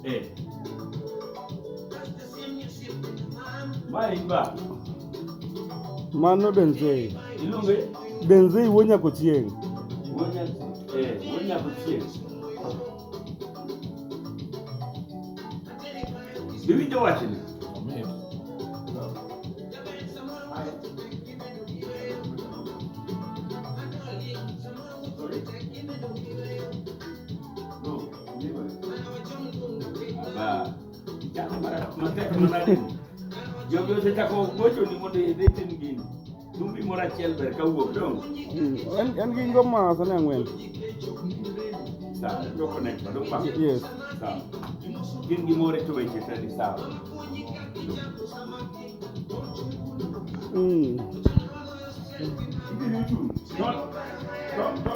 Eh. Mae in ba. Mano Denzel. Iluonge? Denzel wuo Nyakochieng'. Wuod Nyakochieng'. Iwinjo wachni? Omit. No, Aba. Ichako mara matek manade. Jogi osechako gochoni mondo idhi itim gini. Thumbi moro achiel ber kawuok dong. En gi ngoma sani ang'wen. Sawa, ibiro connect dong pa. Yes. Sawa. Gin gimore to weche te ni sawa. Ibiro chung'. Not.